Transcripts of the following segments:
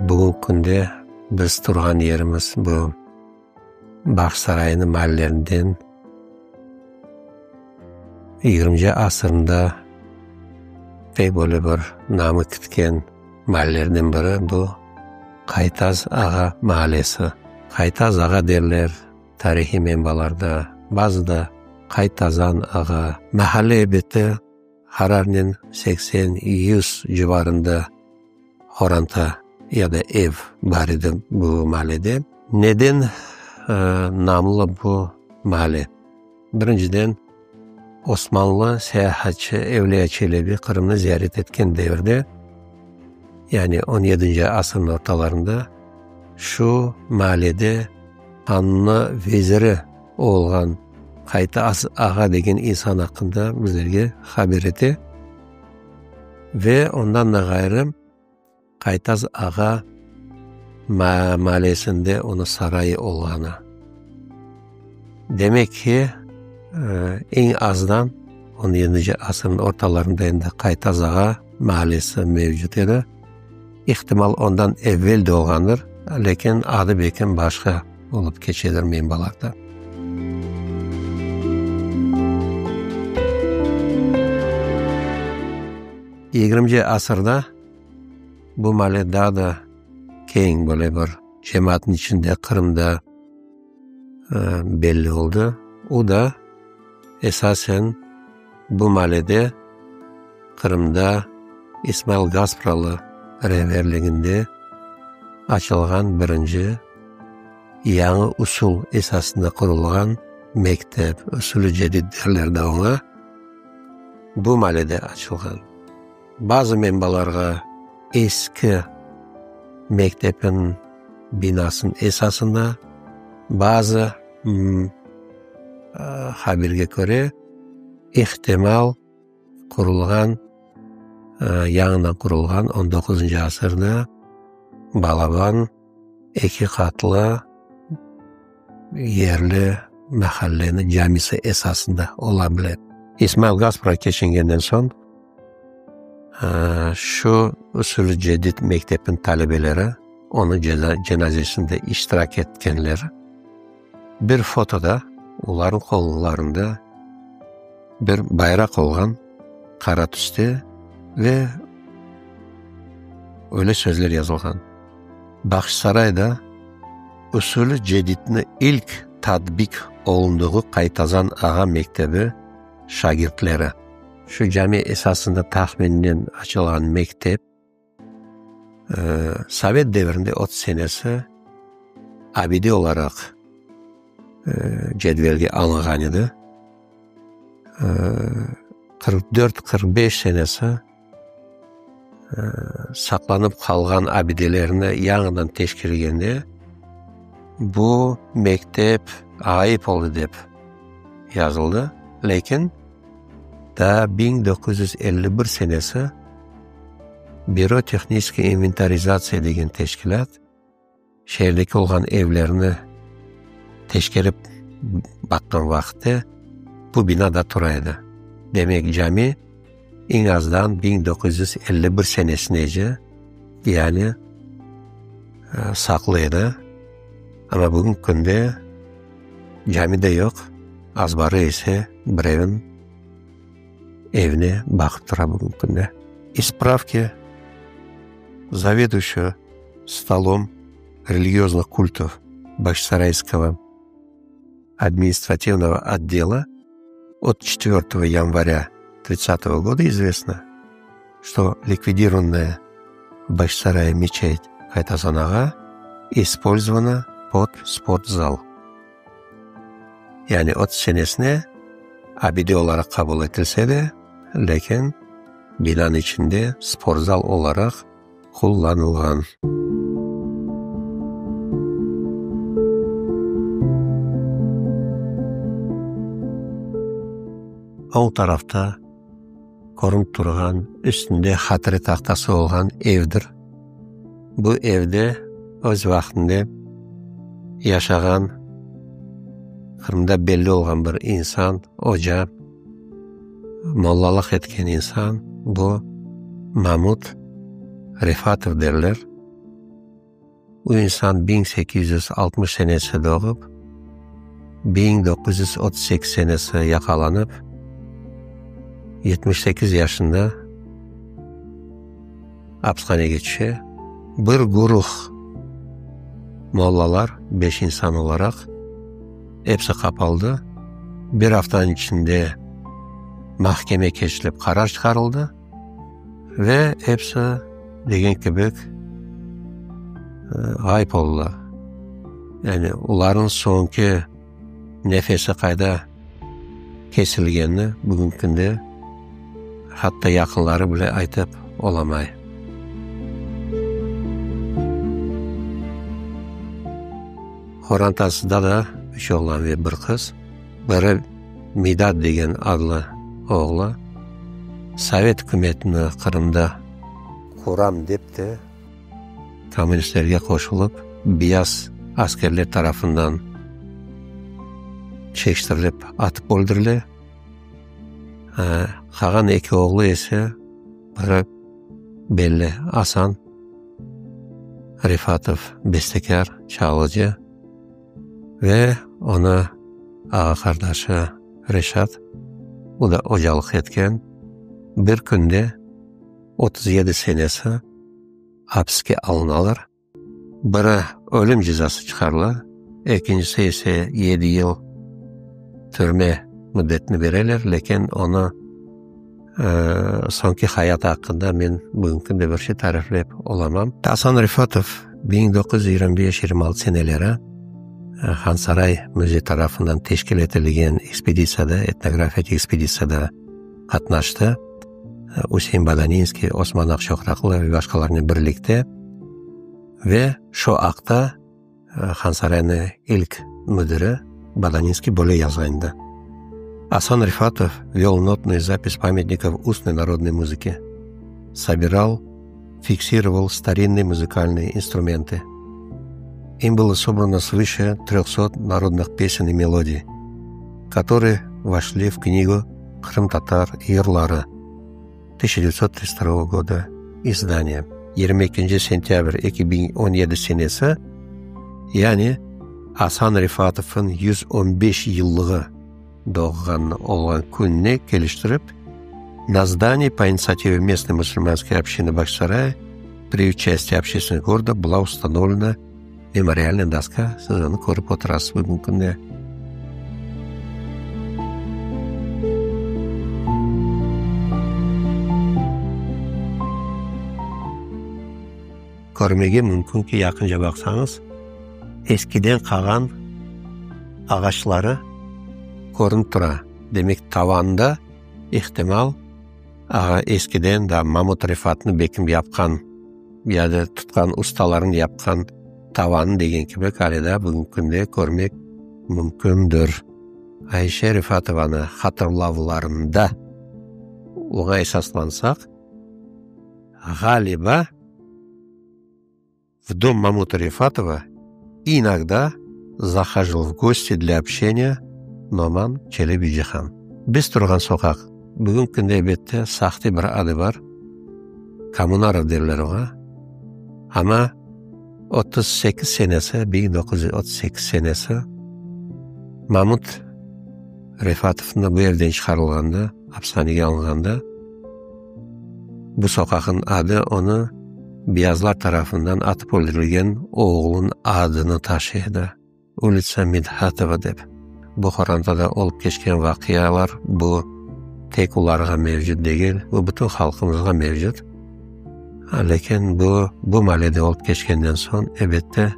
Bugünki künde biz turğan yerimiz bu Bağçasaraynıñ maallerinden yigirminci asırında pek böyle bir namı kitken maallerden biri bu Qaytaz ağa maallesi. Qaytaz ağa derler tarihiy menbalarda, bazıda Qaytazan ağa. Mahalle elbette qararnen 80, 100 civarında qoranta ya da ev bar edi bu maallede. Neden namlı bu maalle? Birinciden, Osmanlı seyahatçı Evliya Çelebi Qırımnı ziyaret etken devirde, yani on yedinci asırnıñ ortalarında, şu maallede hannı veziri olğan Qaytaz ağa degen insan aqqında bizlerge haber ete ve ondan da ğayrı, Qaytaz ağa maalesinde onıñ sarayı olğanı. Demek ki, eñ azdan on yedinci asırnıñ ortalarında endi Qaytaz ağa maalesi mevcut edi. İhtimal, ondan evel de olğandır, lâkin adı belki başqa olıp keçedir menbalarda. Yigirminci asırda bu maale daa da keñ böyle bir cemaatnıñ içinde Qırımda belli oldı. O da esasen bu maalede Qırımda İsmail Gaspralı reberliginde açılğan birinci yañı usul esasında qurulğan mektep, usul-i cedid derler de oña, bu maalede açılğan. Bazı menbalarğa eski mektepniñ binasınıñ esasında, bazı haberge köre, ihtimal, qurulğan, yañıdan qurulğan on doquzıncı asırda balaban eki qatlı yerli mahalleniñ camisi esasında ola bile. İsmail Gaspra keçingenden soñ şu usul-i cedid mektepniñ talebeleri onıñ cenazesinde iştirak etkenler. Bir fotoda olarnıñ qollarında bir bayraq olğan, qara tüste ve öyle sözler yazılğan, Bağçasarayda usul-i cedidni ilk tadbiq olundığı Qaytazan ağa mektebi şagirtleri. Şu cami esasında tahminen açılğan mektep Sovet devrinde 30 senesi abide olaraq cedvelge alınğan edi. 44, 45 senesi saqlanıp qalğan abidelerni yañıdan teşkergende bu mektep ğayıp oldı dep yazıldı. Lâkin daa 1951 senesi Büro tehniçeskoy inventarizatsiya degen teşkilât şeerdeki olğan evlerni teşkerip baqqan vaqıtte bu bina da tura edi. Demek, cami eñ azdan 1951 senesinece, yani saqlı edi. Amma bugünki künde cami de yoq, azbarı ise birevniñ evine baqıp tura bugünki künde. İz spravki zaveduyuşçego stolom religioznih kultov Bağçasarayskogo administrativnogo otdela ot çetvertogo yanvarâ tridtsatogo goda izvestno, çto likvidirovannaya v Bağçasaraye meçet Qaytazan ağa ispolzovana pod sportzal. Yani 30 senesine abide olaraq qabul etilse de, lâkin binanıñ içinde sportzal olaraq qullanılğan. Oñ tarafta körünip turğan, üstünde hatire tahtası olğan evdir. Bu evde öz vaqtında yaşağan, Qırımda belli olğan bir insan, oca, mollalıq etken insan, bu Mamut Refatov derler. U insan 1860 senesi doğıp, 1938 senesi yaqalanıp, 78 yaşında apishanege tüşe. Bir guruh mollalar, beş insan olaraq, episi qapaldı. Bir aftanıñ içinde mahkeme keçirilip qarar çıqarıldı ve episi degen kibi ğayıp oldılar. Yani olarnıñ soñki nefesi qayda kesilgenini bugünki künde hatta yaqınları bile aytıp olamay. Qorantasında da üç oğlan ve bir qız. Biri Midat degen adlı oğlu Sovet ükümetini Qırımda quram dep de kommunistlerge qoşulıp, beyaz askerler tarafından çekiştirilip atıp öldürile. Qalğan eki oğlu ise, biri belli Asan Refatov, bestekâr, çalğıcı ve onı ağa-qardaşı Reşat, o da ocalıq etken, bir künde 37 senesi apiske alınalar. Biri ölüm cezası çıqarıla, ekincisi ise yedi yıl türme müddetini bereler, lâkin onı soñki hayatı aqqında men bugünki künde bir şey tariflep olamam. Asan Refatov 1925, 26 seneleri Hansaray müzeyi tarafından teşkil etilgen ekspeditsiyada, etnografik ekspeditsiyada qatnaştı. Üsein Badaninskiy, Osman Aqçoqraqlı ve başqalarnen birlikte ve şu aqta Hansaraynıñ ilk müdiri Badaninskiy böyle yazğan edi, Asan Refatov vel notnıy zapis pamyatnikov ustnoy narodnoy muzıki, sobiral, fiksiroval starinnıye muzıkalnıye instrumentı. Im bylo sobrano svıše tröhsot narodnıh pesen i melodiy, kotorıye voşli v knigu Qırımtatar yırları, 1932 goda izdaniya, 22 sentâbr 2017 senesi, yani Asan Refatovnıñ 115 yıllığı doğğanı olğan kününe keliştirip, na zdanии po initsiativе местной мусульманской общины Bağçasaraya при участии общественных города была установлена Memorialnıy doska, siz onı körip oturasız bugünki künde. Körmege mümkün ki, yaqınca baqsañız, eskiden qalğan ağaçları körünip tura. Demek, tavanda, ihtimal, eskiden daa Mamut Refatnı bekim yapqan ya da tutqan ustalarnıñ yapqan tavanı degen kibi ale daa bugünki künde körmek mümkündir. Ayşe Refatovanı hatırlavlarında oña esaslansaq, ğaliba, V dom Mamuta Refatova inogda zahajivал v gosti dlâ obşçeniya Noman Çelebicihan. Biz turğan soqaq, bugünki künde elbette sahte bir adı bar, Kommunarov derler oña, amma 38 senesi, 1938 senesi Mamut Refatovnı bu evden çıqarılğanda, apishanege alınğanda, Bu soqaqnıñ adı onı beyazlar tarafından atıp öldürilgen oğlunıñ adını taşıy edi, Ulitsa Midhatova dep. Bu qorantada olıp keçken vaqialar bu tek olarğa mevcut degil, bu bütün halqımızğa mevcut. Lâkin bu bu maalede olıp keçkenden soñ, ebette,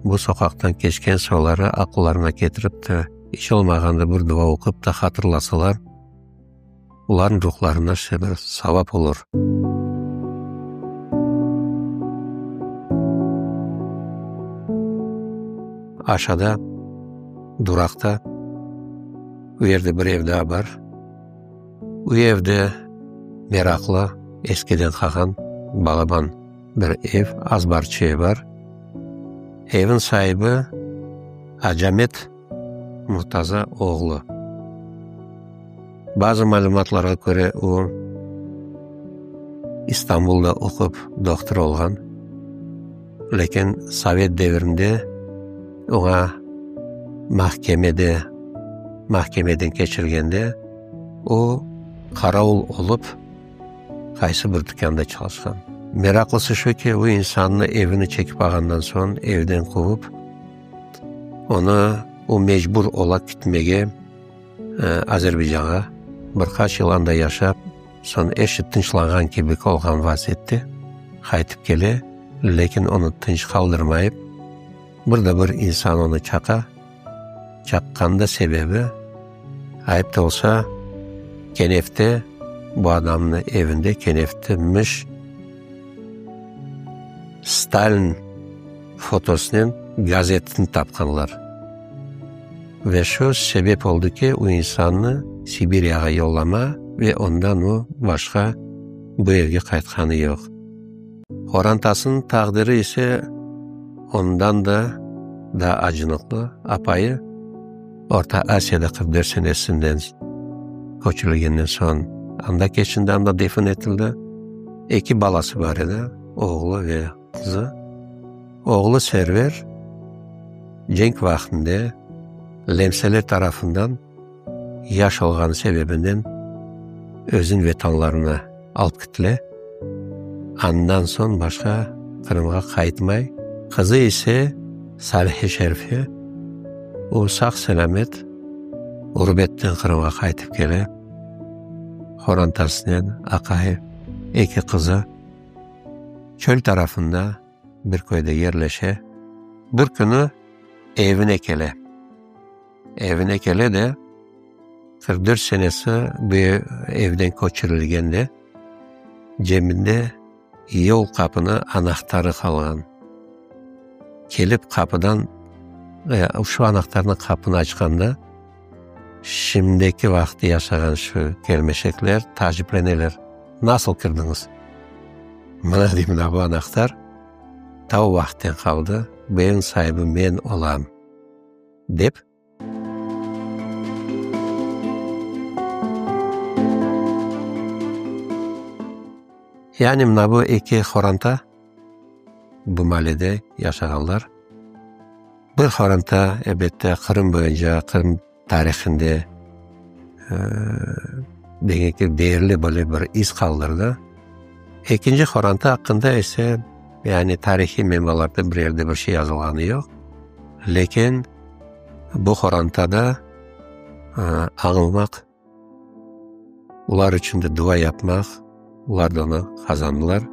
bu soqaqtan keçken soyları aqıllarına ketirip te, iç olmağanda bir dua oqup ta hatırlasalar, Olarnıñ ruhlarına bir savap olur. Aşağıda, duraqta, u yerde bir ev daa bar. U evde meraqlı, eskiden qalğan balaban bir ev, azbarçığı bar. Evniñ saibi Acamet Murtaza oğlu. Bazı malümatlarğa köre, o, İstanbulda oqup dohtur olğan. Lâkin sovet devirinde oña mahkemede, mahkemeden keçirgende o, qaravul olıp, qaysı bir tükânda çalışqan. Meraqlısı şu ki, o insannı evini çekip alğandan soñ, evden quvıp, onı, o mecbur ola kitmege Azerbaycanğa, bir qaç yıl anda yaşap, soñ er şey tınçlanğan kibi olğan vaziyette qaytıp kele, lâkin onı tınç qaldırmayıp, bir de bir insan onı çaqa, çaqqanda sebebi, ayıp da olsa, kenefte, bu adamnı evinde kenefte mış Stalin fotosınen gazetini tapqanlar. Ve şu sebep oldı ki, o insannı Sibiryağa yollama ve ondan o başqa bu evge qaytqanı yoq. Qorantasınıñ taqdiri ise ondan da daa acınıqlı, apayı Orta Asiyada 44 senesinden köçürilgenden soñ anda keçindi, anda defin etildi. Eki balası bar edi, oğlu ve qızı. Oğlu Server cenk vaqtında lemseler tarafından yaş olğanı sebebinden özüniñ vetanlarına alıp kitile. Andan soñ başqa Qırımğa qaytmay. Qızı ise Salihe Şerife, o sağ-selâmet ğurbetten Qırımğa qaytıp kele, qorantasınen, aqayı, eki qızı çöl tarafında bir köyde yerleşe. Bir künü evine kele. Evine kele de, 44 senesi bu evden köçürilgende, cebinde yol qapını anahtarı qalğan. Kelip qapıdan, şu anahtarnı qapını açqanda, şimdiki vaqıt yaşağan şu kelmeşekler taacipleneler, Nasıl kirdiñiz? Mına, dey, mına bu anahtar ta o vaqıtten qaldı, bu evniñ saibi men olam, dep. Yani mına bu eki qoranta, bu mallede yaşağanlar, bir qoranta, elbette, Qırım boyunca, Qırım tarihinde demek ki, deyerli böyle bir iz qaldırdı. Ekinci qoranta aqqında ise, yani tarihiy menbalarda bir yerde bir şey yazılğanı yoq. Lâkin bu qorantada añılmaq, olar içün de dua yapmaq, olar da onı qazandılar.